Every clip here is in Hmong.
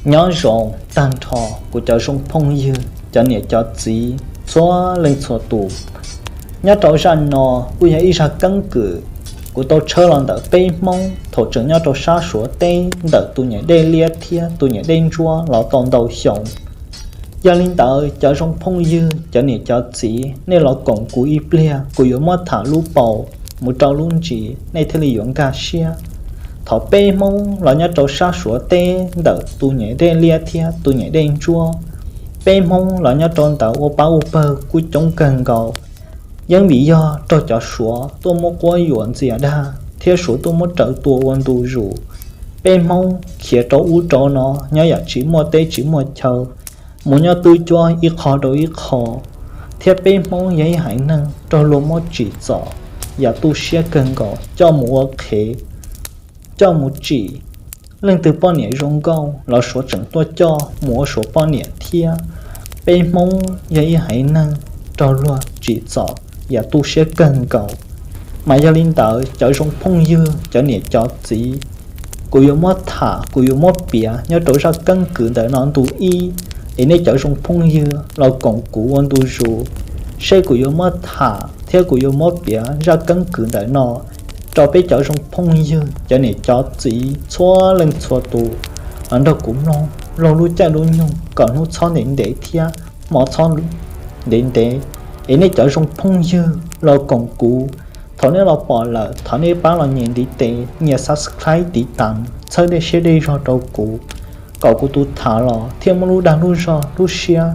Nyob zoo tag nrho kuv cov zoo phooj ywg, cov niam cov txiv txhua leej txhua tus. Nyob rau zaj no kuj yog ib zaj keeb kwm kuv tau tshawb los ntawm peb Hmoob thaum tseem nyob rau sab Suav teb ntawm tus niam dej liab thiab tus niam dej ntsuab los tau ntau xyoo. Yog li ntawd cov zoo phooj ywg, cov niam cov txiv, nej los koom kuv ib pliag, kuv yuav muab tham lub paus mus rau lub ntsis nej thiaj li yuav nkag siab. Thaum peb Hmoob los nyob rau sab Suav teb ntawm tus niam dej liab thiab tus niam dej ntsuab, peb Hmoob los nyob rau ntawd ua pab ua pawg kuj coob kawg nkaus. Yeej vim yog raug cov Suav tuaj muab quab yuam ntxias dag thiab Suav tuaj muab raws tua ua ntu zus, peb Hmoob khiav rau ub rau no nyob yam tsis muaj teb tsis muaj chaw, mus nyob twb cuab ib qho rau ib qho, thiab peb Hmoob yog ib haiv neeg raug luag muab tsim txom yam tu siab kawg nkaus coj mus ua qhev, coj mus tsim. Leej twg poj niam zoo nkauj los Suav tseem tuaj coj mus ua Suav poj niam thiab. Peb Hmoob yog ib haiv neeg raug luag tsim txom yam tu siab kawg nkaus. Mas yog li ntawd cov zoo phooj ywg, cov niam cov txiv, kuv yuav muab tham, kuv yuav muab piav nyob rau zaj keeb kwm ntawm no ntu ib, es nej cov zoo phooj ywg los koom kuv ua ntu zus, seb kuv yuav muab tham thiab kuv yuav muab piav zaj keeb kwm ntawm no rau peb cov zoo phooj ywg, cov niam cov txiv txhua leej txhua tus los nrog kuv mloog, mloog lub caij lub nyoog kom hnub txhob ntev ntev thiab hmo txhob ntev ntev. Es nej cov zoo phooj ywg los koom kuv, thaum nej los pom lawm thov nej pab los nyem ntiv tes, nyem subscribe, tiv tas, txhawb dej siab dej zog rau kuv, kom kuv tus tham los thiaj muaj lub dag lub zog lub siab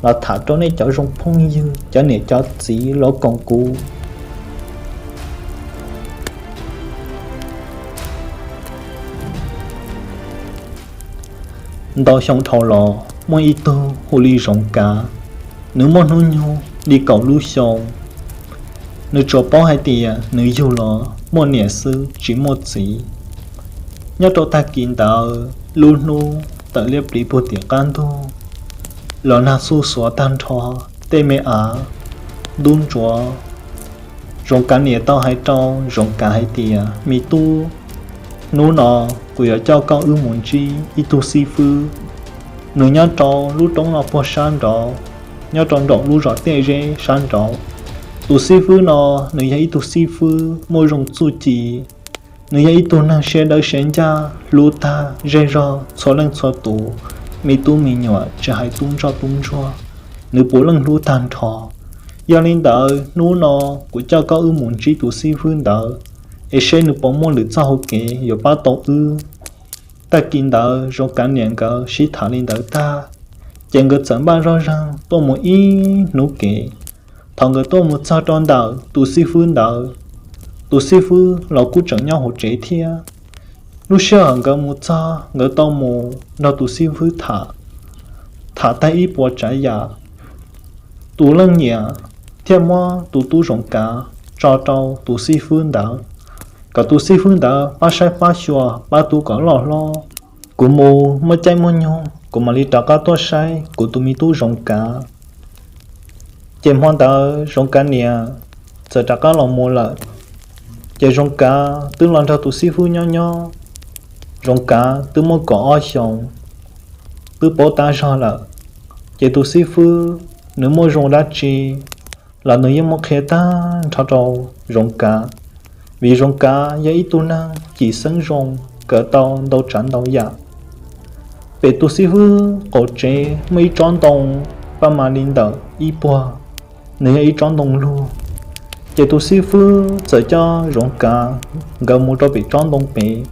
los tham rau nej cov zoo phooj ywg, cov niam cov txiv los koom kuv. Ntau xyoo dhau los muaj ib tug hu li Zoov Kav, nws muaj hnub nyoog li kaum lub xyoo. Nws tsuas paub hais tias nws yug los muaj niam xwb tsis muaj txiv. Nyob rau tag kis ntawd lub hnub tawm liab pliv puag tim qab ntug, los nag xuj xuav tag nrho tej me av ntub ntsuav. Zoov Kav niam tau hais rau Zoov Kav hais tias, me tub, hnub no kuv yuav coj koj wb mus ntsib ib tug xib fwb. Nws nyob rau lub roob no puag sab nraud, nyob rau nraum lub zos Tiaj Zeb sab nraud. Tus xib fwb no nws yog ib tug xib fwb muaj zoo txuj ci. Nws yog ib tug neeg siab dawb siab ncaj, hlub tag zej zog txhua leej txhua tus, me tub me nyuam tsis hais tub ntsoj tub ntsuag, nws puav leej hlub tag nrho. Yog li ntawd hnub no kuv coj koj wb mus ntsib tus xib fwb ntawd, es seb nws puas muaj lwm txoj hau kev yuav pab tau wb. Tag kis ntawd Zoov Kav niam nkawd sib tham li ntawd tag, ces nkawd txawm npaj zoj zeeg tuaj mus ib hnub kev. Thaum nkawd tuaj mus txog rau ntawm tus xib fwb ntawd, tus xib fwb los kuj tseem nyob hauv tsev thiab. Lub sij hawm nkawd mus txog, nkawd tau mus nrog tus xib fwb tham, tham tag ib puas tsav yam, tus leej niam thiaj muab tus tub Zoov Kav tso rau tus xib fwb ntawd, kom tus xib fwb ntawd pab saib pab xyuas pab tu kom loj hlob. Kuv mus muaj caij muaj nyoog kuv mam li rov qab tuaj saib kuv tus me tub Zoov Kav. Ces hmo ntawd Zoov Kav niam txawm rov qab los mus lawm. Ces Zoov Kav twb los nrog tus xib fwb nyob nyob, Zoov Kav twb muaj kaum ob xyoos, twb paub tab zog lawm. Ces tus xib fwb nws muaj zoo dab tsi los nws yeej muab qhia tag nrho rau Zoov Kav, vim Zoov Kav yog ib tug neeg cim xeeb zoo, kawm tau ntau tsav ntau yam. Pem tus xib fwb qaum tsev muaj ib tsob ntoo paj mas li ntawm ib puag, nws yog ib tsob ntoo lug. Ces tus xib fwb txawm coj Zoov Kav nkawd mus rau pem tsob ntoo pem.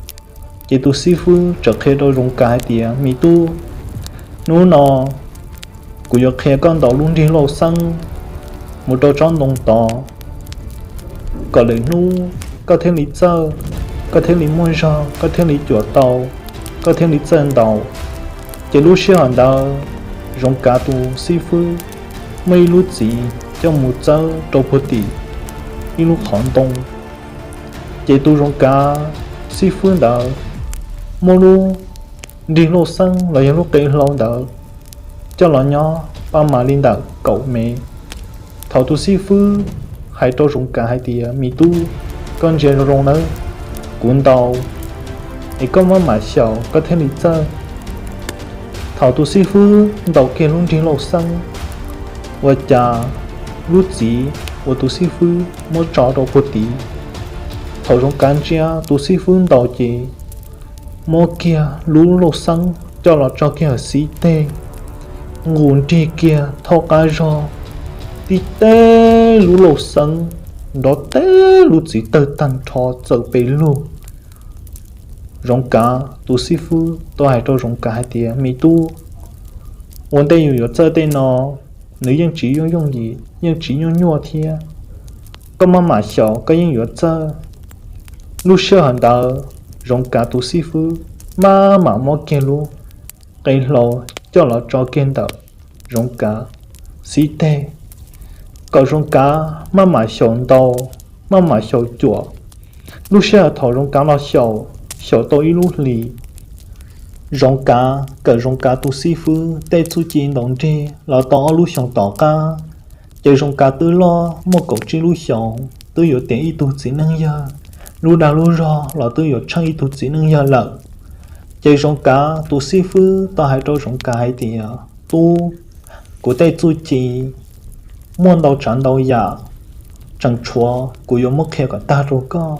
Ces tus xib fwb txawm qhia rau Zoov Kav hais tias, me tub, hnub no kuv yuav qhia koj ntaus lub nrig lauj xeeb mus rau tsob ntoo tod, kom lwm hnub koj thiaj li txawj, koj thiaj li muaj zog, koj thiaj li cuam tau, koj thiaj li txawj ntaus. Ces lub sij hawm ntawd Zoov Kav tus xib fwb muaj ib lub txiv coj mus txawb rau puag tim ib lub qhov ntoo. Ces tus Zoov Kav xib fwb ntawd muab lub nrig lauj xeeb los yog lub qe hlau ntawd coj los nyob paj mas li ntawm kaum mev. Thaum tus xib fwb hais rau Zoov Kav hais tias, me tub, koj ntsia zoo zoo nawb, kuv ntaus es koj maj mam xyaum koj thiaj li txawj. Thaum tus xib fwb ntaus kiag lub nrig lauj xeeb, ua cas lub txiv uas tus xib fwb muab tso rau puag tid. Thaum Zoov Kav ntsia tus xib fwb ntaus ces muab kiag lub lauj xeeb coj los tso kiag hauv xib teg, nqus nrig kiag thauj qab zog, tib teg lub lauj xeeb nrov teb, lub txiv tawg tag nrho txawm pes lug. Zoov Kav tus xib fwb tau hais rau Zoov Kav hais tias, me tub, ua ntej yus yuav txawj tej no, nws yeej tsis yooj yooj yim, yeej tsis nyuaj nyuaj thiab. Koj maj mam xyaum koj yeej yuav txawj. Lub sij hawm ntawd Zoov Kav tus xib fwb maj mam muab kiag lub qe hlau coj los tso kiag ntawm Zoov Kav xib teg, kom Zoov Kav maj mam xyaum ntau, maj mam xyaum cuam. Lub sij hawm thaum Zoov Kav los xyaum, xyaum tau ib lub hlis, Zoov Kav kawm Zoov Kav tus xib fwb tej txuj ci ntaus nrig los tau ob lub xyoos tom qab, ces Zoov Kav twb loj muaj kaum tsib lub xyoos, twb yuav tiav ib tug txiv neej yawg, lub dag lub zog los twb yuav tsheej ib tug txiv neej yawg lawm. Ces Zoov Kav tus xib fwb tau hais rau Zoov Kav hais tias, tub, kuv tej txuj ci muaj ntau tsav ntau yam, tseem tshuav kuv yuav muab qhia kom tag rau koj,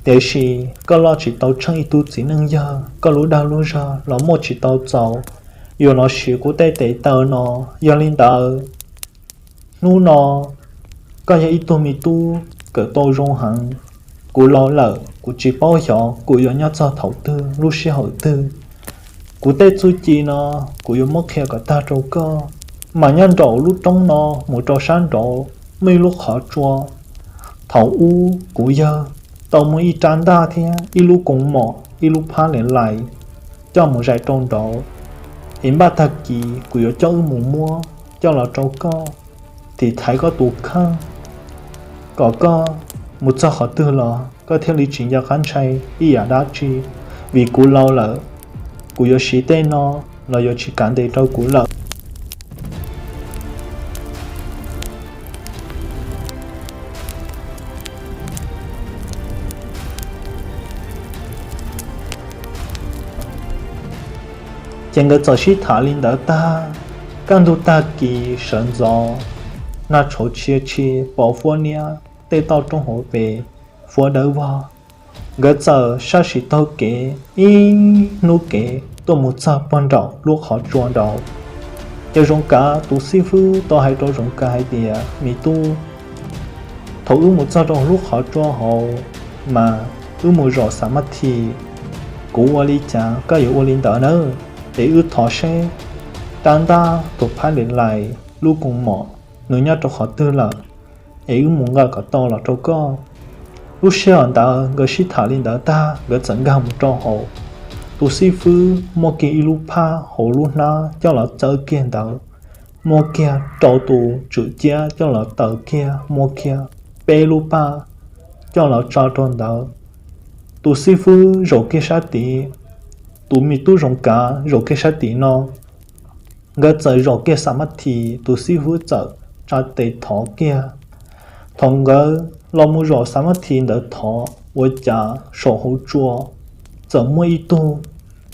tiam sis koj loj tsis tau tsheej ib tug txiv neej yawg, koj lub dag lub zog los muaj tsis tau txaus, yuav los siv kuv tej tes taw no. Yog li ntawd, hnub no koj yog ib tug me tub kawm tau zoo heev. Kuv laus lawm, kuv tsis paub xyov kuv yuav nyob txog thaum twg, lub sij hawm twg. Kuv tej txuj ci no kuv yuav muab qhia kom tag rau koj. Mas nyob nraum lub roob no mus rau sab nraud muaj ib lub qhov tsua. Thaum ub kuv yawg tau muab ib rab ntaj thiab ib lub koos mom, ib lub phab lis lais coj mus zais rau nraud, es npaj tag kis kuv yuav coj wb mus muab coj los rau koj, tiv thaiv koj tus kheej, kom koj mus txog qhov twg los koj thiaj li tsis nco qab ntshai ib yam dab tsi. Vim kuv laus lawm, kuv yuav siv tej no los yuav tsis kav ntes rau kuv lawm. Ces nkawd txawm sib tham li ntawd tag, kaj ntug tag kis sawv ntxov, nag tshauv tshia tshia pos fuab niab tej toj roob hauv pes fuab dawb vog. Nkawd txawm sab sim taug kev ib hnub kev tuaj mus txog puag nraum lub qhov tsua nraud. Ces Zoov Kav tus xib fwb tau hais rau Zoov Kav hais tias, me tub, thaum wb mus txog rau lub qhov tsua hauv, mas wb mus zaum xam mab thi. Kuv ua li cas koj yuav ua li ntawd nawb. Es wb thov seb rab ntaj, tus phab lis lais, lub koos mom, nws nyob rau qhov twg lawm, es wb mus nqa kom tau los rau koj. Lub sij hawm ntawd nkawd sib tham li ntawd tag, nkawd txawm nkag mus rau hauv. Tus xib fwb muab kiag ib lub phab hauv lub hnab coj los txawb kiag ntawd, muab kiag rau tus tswm ciab coj los taws kiag, muab kiag peb lub paj coj los tso rau ntawd. Tus xib fwb zaum kiag sab tid, tus me tub Zoov Kav zaum kiag sab tid no. Nkawd txawm zaum kiag xam mab thi, tus xib fwb txawm tsa tes thov kiag. Thaum nkawd los mus zaum xam mab thi ntawd thov, ua cas saum hauv tsua txawm muaj ib tug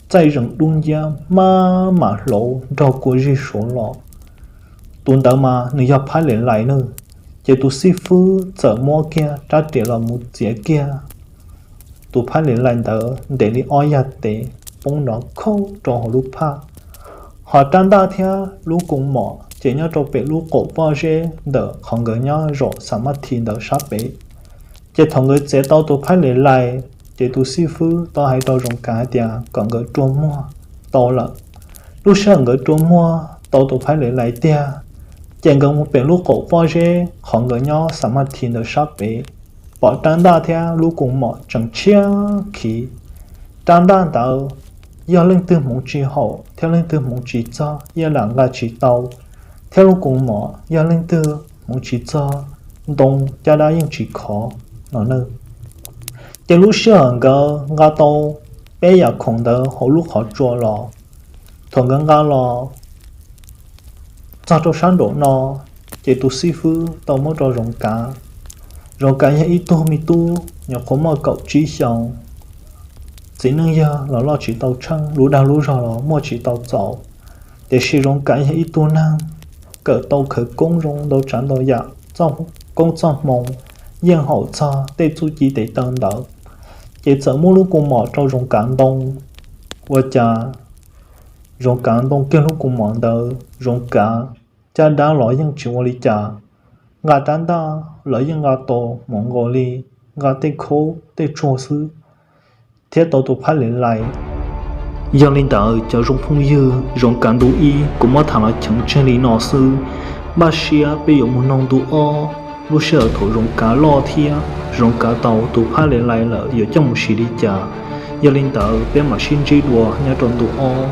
txaij zeem dub nciab maj mam hlauv nrog kua zig suav los. Tus ntawd mas nws yog phab lis lais nawb. Ces tus xib fwb txawm muab kiag rab riam los mus txiav kiag tus phab lis lais ntawd ntev li ob yag tes, poob nrov khaub rau hauv lub phaj. Ho rab ntaj thiab lub koos mom ces nyob rau pem lub qaum pob zeb ntawm qhov nkawd nyob zaum xam mab thi ntawd sab pem. Ces thaum nkawd txiav tau tus phab lis lais, ces tus xib fwb tau hais rau Zoov Kav hais tias kom nkawd rua muag tau lawm. Lub sij hawm nkawd rua muag tau tus phab lis lais tiag, ces nkawd mus pem lub qaum pob zeb qhov nkawd nyob xam mab thi ntawd sab pem, pom rab ntaj thiab lub koos mom tseem tshiab khiv. Rab ntaj ntawd yog leej twg hmoov tsis haum thiab leej twg hmoov tsis txog yeej lam nqa tsis tau, thiab lub koos mom yog leej twg hmoov tsis txog ntoo caj dab yeej tsis khov no nawb. Ces lub sij hawm nkawd nqa tau peb yam khoom ntawd hauv lub qhov tsua los, thaum nkawd nqa los txog rau sab nraum no, ces tus xib fwb tau muab rau Zoov Kav. Zoov Kav yog ib tug me tub nyuam qhuav muaj kaum tsib xyoos, txiv neej yawg los loj tsis tau tsheej, lub dag lub zog los muaj tsis tau txaus. Tiam sis Zoov Kav yog ib tug neeg kawm tau khawv koob zoo ntau tsav ntau yam, koob txoj hmoo, yeej haum txog tej txuj ci tes taw ntawd, ces txawm muab lub kua mom rau Zoov Kav ntoo. Ua cas Zoov Kav ntoo kiag lub kua mom ntawd, Zoov Kav caj dab los yeej tsis ua li cas, nqa rab ntaj los yeej nqa tau mus nkaus li, nqa tej khaub tej tsuag xwb, thiab tau tus phab le lais. Yog li ntawd cov zoo phooj ywg, Zoov Kav ntu ib kuv muab tham los cheem tseg li no xwb. Npaj siab peb yuav mus noog ntu ob, lub sij hawm thaum Zoov Kav loj thiab Zoov Kav tau tus phab le lais lawm yuav coj mus siv li cas. Yog li ntawd peb mam sib ntsib dua nyob rau ntu ob.